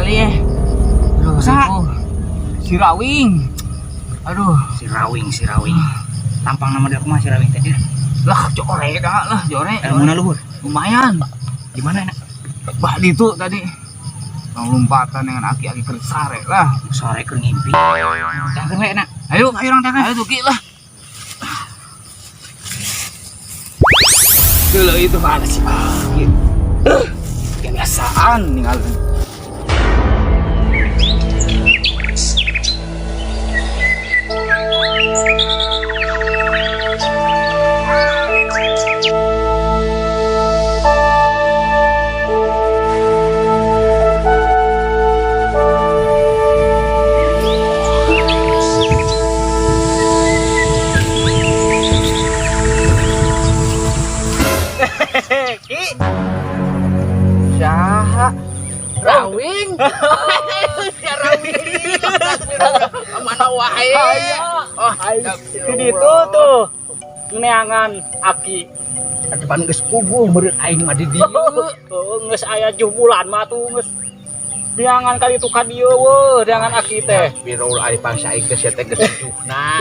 Eleh. Sa? Si Rawing. Aduh, Si Rawing, si Rawing. Tampang nama dia kumaha si Rawing teh? Lah jore dah lah jore. Ilmuna luhur. Lumayan. Di mana enak? Bah itu tadi. Lompatan dengan aki-aki kersare lah. Sore keur ngimpi. Tangkeun we enak. Ayo, Ayo urang tangkeun. ayo tuh lah. Dulu itu mana sih Pak? Kebiasaan ninggalin. Ki. Saha? Rawing. Rawing. Mana wae. Oh, Di ditu tuh neangan aki. Depan geus puguh meureun aing mah di dieu. Oh, geus aya juh bulan mah tuh geus neangan kali itu ka dieu weuh neangan aki teh. Birul ari bangsa aing geus teh geus tujuhna.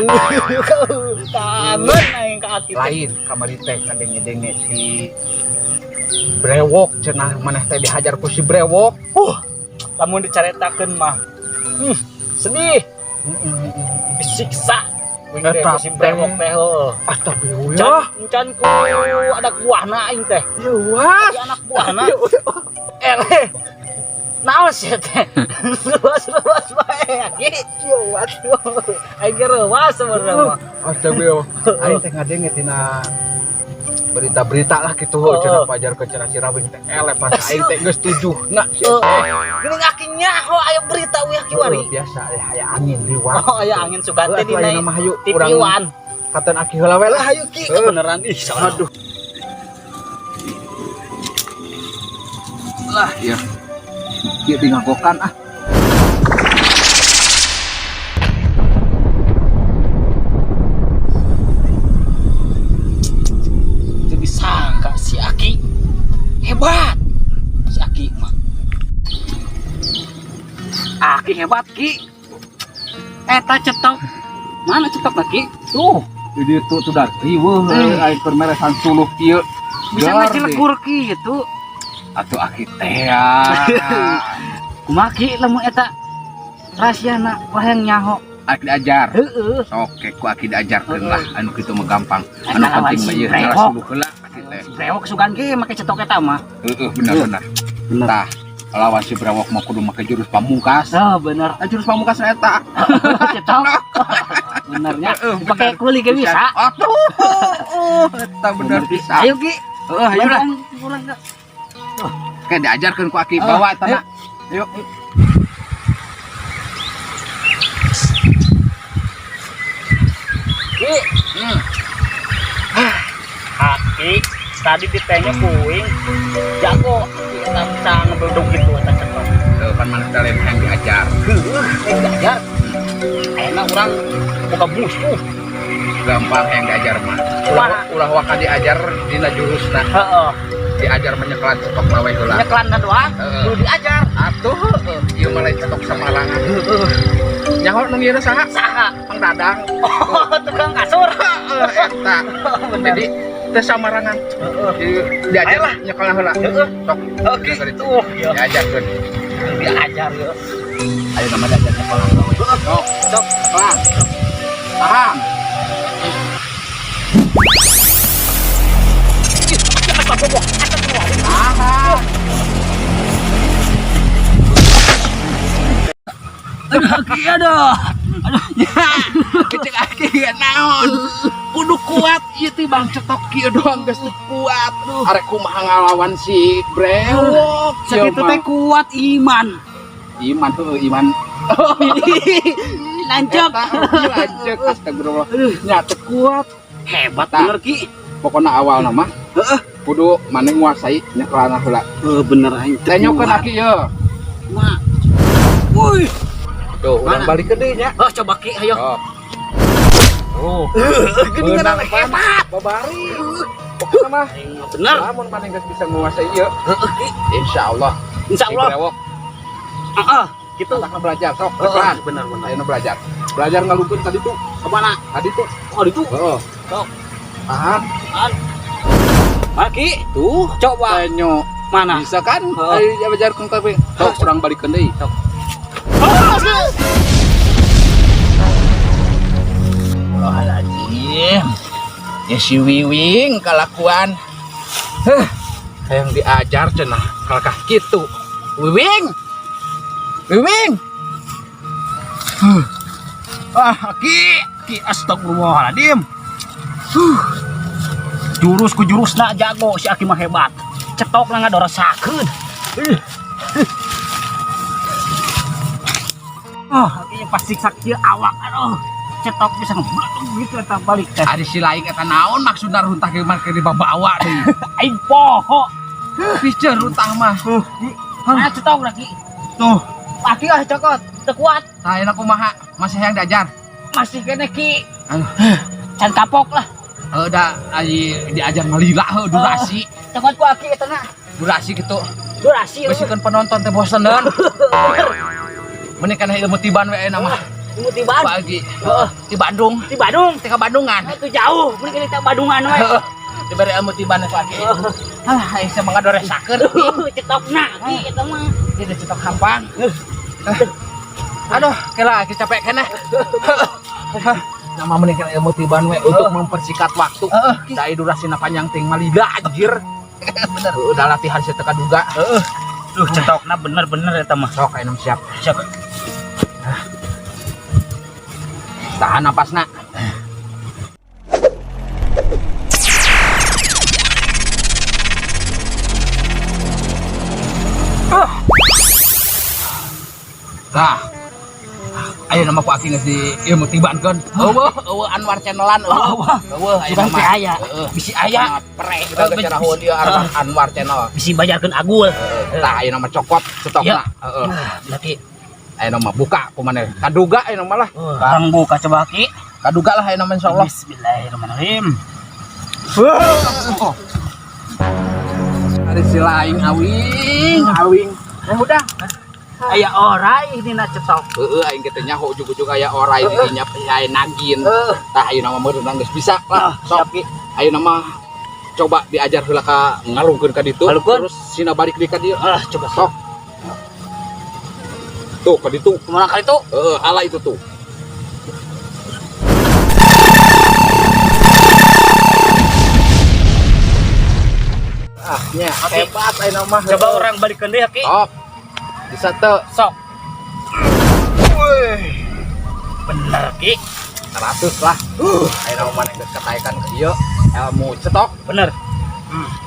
Kangen aing ka aki teh. Lain kamari teh kadenge-denge si Brewok cenah maneh teh dihajar ku si Brewok. Lamun dicaretakeun mah. Sedih, disiksa. Wing teh ku si Brewok teh heuh. Astagfirullah. Can ku anak buahna aing teh. Luas. Di anak buahna. Eleh. Naon sih teh? Luas-luas bae aki. Aing ge reuas sebenarnya mah. Astagfirullah. Aing teh ngadenge tina berita-berita lah gitu Oh. cenah pajar ke cenah si Rawing teh eleh pas aing teh geus tujuhna si Oh, teh. geuning aki nyaho aya berita we aki wari. Biasa aya angin liwat. Oh, aya angin sugan teh Atuh dina ayeuna mah hayu urang TV-an. katen aki heula we lah. Hayu ki Heuh. beneran ih salah. Aduh. Lah ya. Kieu dingagokan ah. Jadi sangka si Aki hebat. Si Aki mah. Aki hebat Ki. Eta cetok. Mana cetok Ki? Tuh, Di ditu tuh dar riweuh aing keur meresan suluh kieu. bisa Dar, ngecilekur kitu. Atuh aki teh ya. Kumaha Ki lamun eta rahasiana wah yang nyaho. Aki diajar. Heeh. Sok ku aki diajarkeun lah anu kitu mah gampang. Eta Anu lawan penting si mah ieu Brewok. suluh heula aki teh. Si Brewok sugan ge make cetok eta mah. Heeh bener bener. Bener. Tah lawan si Brewok mah kudu make jurus pamungkas. Oh, bener. Ah, jurus pamungkas eta. Cetok. Benernya. Heeh, Pakai kuli ge bisa. Atuh. Eta bener bisa. Ayo Ki. Heeh, ayo lah. Pulang ke. Kayak diajarkeun ku aki bawa eta na. Ayo. Ki. Aki tadi ditanya kuing jago kita bisa ngebeduk gitu eta cetok. Tuh, pan maneh teh lain yang diajar. Heueuh, eh diajar. Ayeuna urang boga musuh. Gampang yang diajar mah. Ulah ulah waka diajar dina jurusna. Heeh. Diajar menyeklan cetok lawe heula. Nyeklan doang, Heeh. kudu diajar. Atuh heueuh, ieu mah lain cetok samalangan. Heeh. Nyaho nu ieu saha? Saha? Pang Dadang. Oh, tukang kasur. Heeh, eta. Bener. Jadi teu samarangan. Heeh. Jadi diajar Ayolah. nyekelan heula. Heeh. Sok. Oke, Gitu. tuh, ya. Diajarkeun. Diajar ya. Ayo nama diajar nyekelan heula. Sok, Sok. pelan. Paham. Paham. Aduh, Aki, aduh. Kecek aki naon. Kudu kuat ieu teh bang cetok kieu doang geus teu kuat. Arek kumaha ngalawan si Brewok. Sakitu teh kuat iman. Iman heueuh iman. Lanjut. Eta lanceuk astagfirullah. Nya teu kuat. Hebat Tah. bener Ki. Pokona awal mah Heeh. kudu maneh nguasai nyekelana heula. Heuh, bener aing. Tenyokeun aki ye. Mah. Wih. Tuh, urang Mana? balik ke deui nya. Oh, coba Ki, ayo. Oh. Oh, Geuningan Beunang hebat. Babari. Pokona mah Bener. lamun maneh geus bisa nguasai ieu, Heeh, Ki. insyaallah Insyaallah. Si Brewok Heeh, gitu. Matakna belajar sok, Heeh, beneran. bener bener. Ayeuna belajar. Belajar ngalungkeun tadi tuh. Kemana? Tadi tuh. Oh, itu. Heeh. Sok. Tahan. Maki, Tuh, coba tenyo. mana? Bisa kan? Heeh. Ayo ajarkeun tapi. Sok urang balikeun deui. Sok. Astagfirullahaladzim. Ya si Wiwing kalakuan. Heh, hayang diajar cenah kalakah kitu. Wiwing. Wiwing. Huh. Ah, Ki, Ki astagfirullahaladzim. Huh. Jurus ku jurusna jago si Aki mah hebat. Cetok lah ngadoresakeun. Oh, Aki pasti sakit awak aduh. Cetok bisa ngeblok gitu eta balik teh. Ari si lain eta naon maksudna runtah ge mah keur dibawa deui. Aing poho. Piceun runtah mah. Mana cetok lagi? Tuh, Aki ah cokot, teu kuat. tah ayeuna kumaha? Masih hayang diajar? Masih kene Ki. Aduh. Can kapok lah. Heuh da ari diajar ngalila heuh durasi. Cokot ku Aki eta na. Durasi gitu. Durasi. Besikeun penonton teh boseneun. Mending kana ilmu tiban we ayeuna mah. Ilmu tiban. Pagi. Heeh. Di Bandung, Di Bandung. teh ka Bandungan. Itu jauh, mending kita Bandungan we. Heeh. Diberi ilmu tiban ku Aki. Alah, aing sama ngadoresakeun. Cetokna Ki eta mah. Ini cetok hampang. Aduh, kela Aki capek keneh. Nama mending kana ilmu tiban we untuk mempersingkat waktu. Heeh. Dari durasina panjang ting malila anjir. Bener. Udah latihan saya teka duga. Heeh. Duh, cetokna bener-bener eta mah. Sok ayeuna siap. Siap. Tahan napasna. Tah. Ayo nama ku Aki geus di ilmu tibankeun. Eueuh, eueuh Anwar channelan eueuh. Eueuh ayeuna Sugan mah. teh aya. Heeh. Bisi aya, Preh kita geus carahun ieu Anwar, Anwar channel. bisi bajarkeun agul. Heeh. Tah ayeuna mah cokot cetokna. Heeh. Nah, berarti Ayeuna mah buka ku maneh. Kaduga ayeuna mah lah. Kang buka coba Ki. Kaduga lah ayeuna mah insyaallah. Bismillahirrahmanirrahim. Oh. Ari si laing awing, awing. Eh udah. Aya orai dina cetok. Heeh, aing kitu nyaho ujug-ujug aya orai di dinya aya nagin. Tah ayeuna mah meureun geus bisa lah. Sok Siap Ki. ayeuna mah coba diajar heula ka ngalungkeun ka ditu. Ngalungkeun. Terus sina balik deui ka dieu. Alah, coba Sok. Tuh ka ditu. Kumaha kali itu? Heeh, ala itu tuh. Ah, nya hebat ayeuna mah. Coba orang balikeun deui Ki. Sok. Bisa teu. Sok. Wih, Bener Ki. 100 lah. Ayeuna mah maneh geus kataekan ke dieu ilmu cetok. Bener.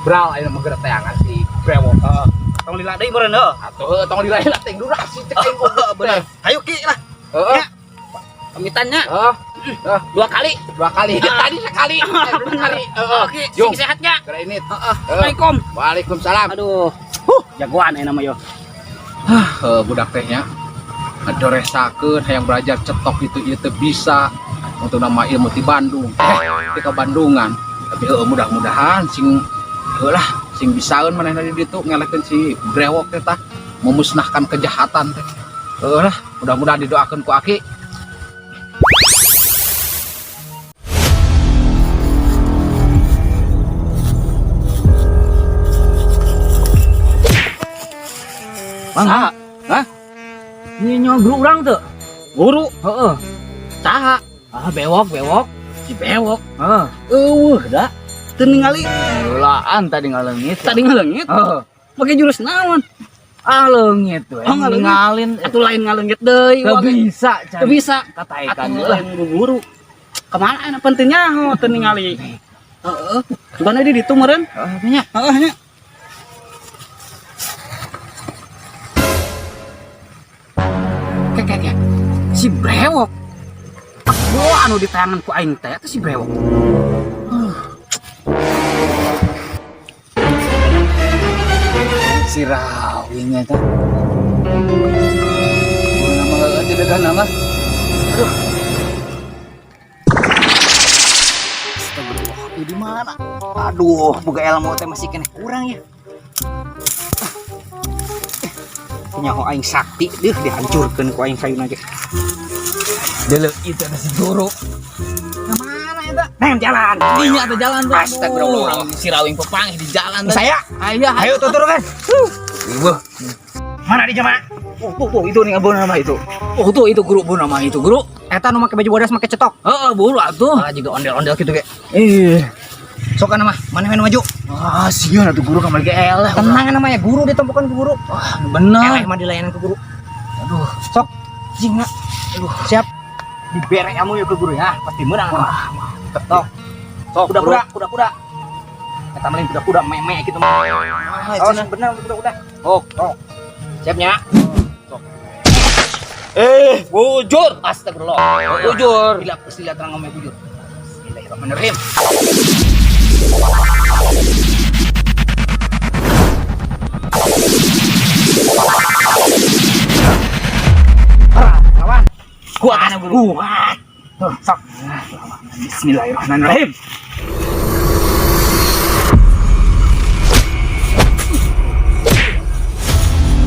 Bral ayeuna mah geura teangan si brewok. Heeh. Tong lila deui meureun heuh. Atuh heuh tong lila ting durasi cek aing goblok Bener. Ayo Ki lah. Heeh. Pamitannya Heeh. Heeh, dua kali. dua kali. Tadi sekali. Dua kali. Heeh. Oke, Jung. sing sehatnya. Geura ini. Heeh. Assalamualaikum. Waalaikumsalam. Aduh. Jagoan ayeuna mah yo. Heuh, budak teh nya ngadoresakeun hayang belajar cetok itu ieu teu bisa. Untuk nama ilmu ti Bandung. Ti ka Bandungan. Tapi heuh mudah-mudahan sing heuh lah sing bisaeun manehna di ditu ngelehkeun si brewok teh tah memusnahkan kejahatan teh. Heuh lah, mudah-mudahan didoakeun ku Aki. Bang, Hah? Ini guru urang tuh. Guru? Heeh. Saha? Ah, bewok, bewok. Si bewok. Heeh. Eueuh da. Teu ningali. Heulaan tadi ngaleungit. Tadi ngaleungit. Heeh. Make jurus naon? Ah, leungit we. Oh, ngaleungit. Ngalin. Atuh lain ngaleungit deui. Teu bisa, Teu bisa. Kataekan Atuh lah. lain guru. Kemana ayeuna penting nyaho teu ningali. Heeh. Cuma di ditu meureun. Heeh, nya. Heeh nya. Kek kek kek. Si brewok. Wah, anu di tangan ku aing teh eta si brewok. Si Rawing eta. Nama heueuh teh degan nama. Aduh. Astagfirullah, di mana? Aduh, boga ilmu teh masih keneh kurang ya. Nyaho aing sakti deuh dihancurkeun ku aing kayuna ge. Dele itu ada si guru. Mana eta? Neng jalan. Dinya ada jalan tuh. Astagfirullah. Orang si Rawing pepangih di jalan. Saya. Ayo, Ayo tuturkan. Wah. Mana di jamaah? Oh, tuh, tuh, itu nih abu nama itu. Oh, tuh itu guru bu nama itu guru. Eta nu make baju bodas make cetok. Heeh, buru atuh. Ah juga ondel-ondel gitu ge. Ih. Sok kana mah, mana main maju. Ah, sieun atuh guru kamari ge eleh. Tenang namanya guru ditempukan ke guru. Wah, bener. Eleh mah dilayanan ke guru. Aduh, Sok. Jing Aduh, siap. Dibere kamu ya ke guru ya, pasti menang. wah, mantep. Sok. Sok, Kuda-kuda, kuda-kuda. Eta mah lain kuda-kuda meme gitu mah. Ah, Oh, cenah. bener kuda-kuda. Oh, Sok. Siapnya? Sok. Bujur. Astagfirullah. Bujur. Bila bismillah terang ngomong bujur. Bismillahirrahmanirrahim. Lawan. Kuat ana guru. Kuat. Tuh, sok. Bismillahirrahmanirrahim.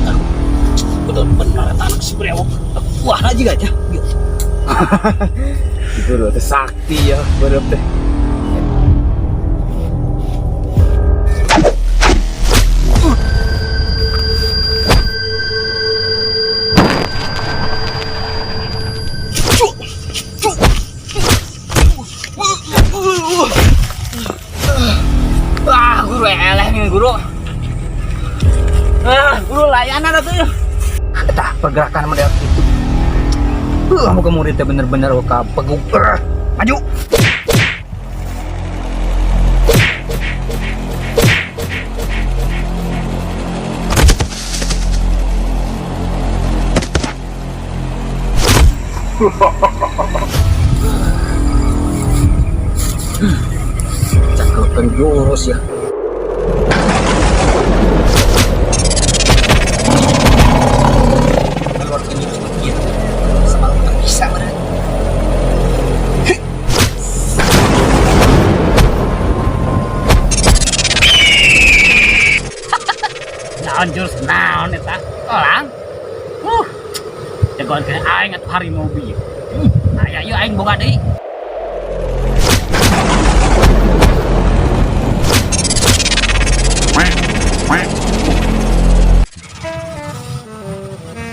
Aduh, betul benar eta anak si brewok. Wah, aja gajah. Guru teh sakti ya, berep teh. Ah, guru eleh nih guru. Ah, guru layanan atuh. Tah, pergerakan model itu. Muka muridnya bener-bener ka peguk. Maju. Cakep jurus ya. Keluar ke jurus begitu. Semalam tak bisa bener. Naon jurus naon eta? Orang. Jagoan ke aing atuh harimau bieu. Aya ieu aing boga deui.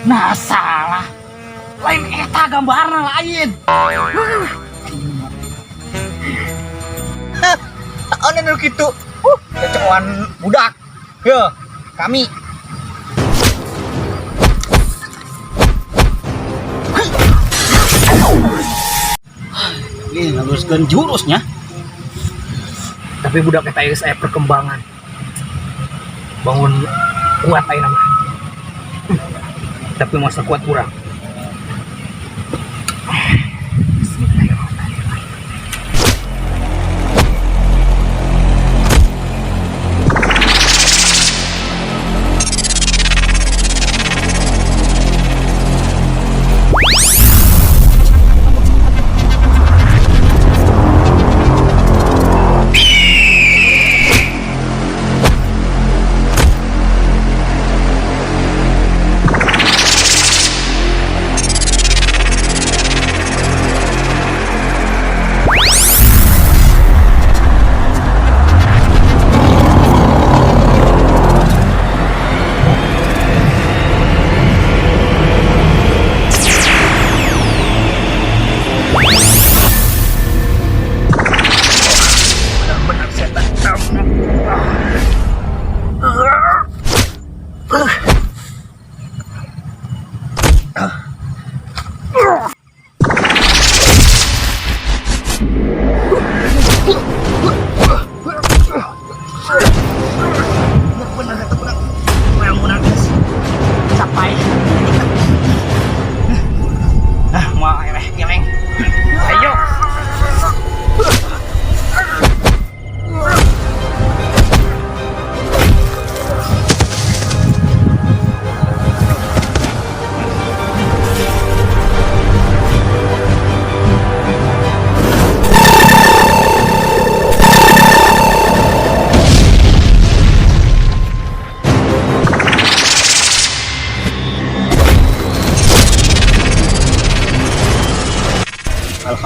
Nah, salah. Lain eta gambarna lain. Ane nu kitu. Kecoan budak. Yo, kami. Ini ngaluruskeun jurusnya. Tapi budak eta geus aya perkembangan. Bangun kuat ayeuna mah. Tapi masa kuat kurang. Bismillahirrahmanirrahim.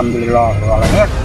Alhamdulillah, alamin.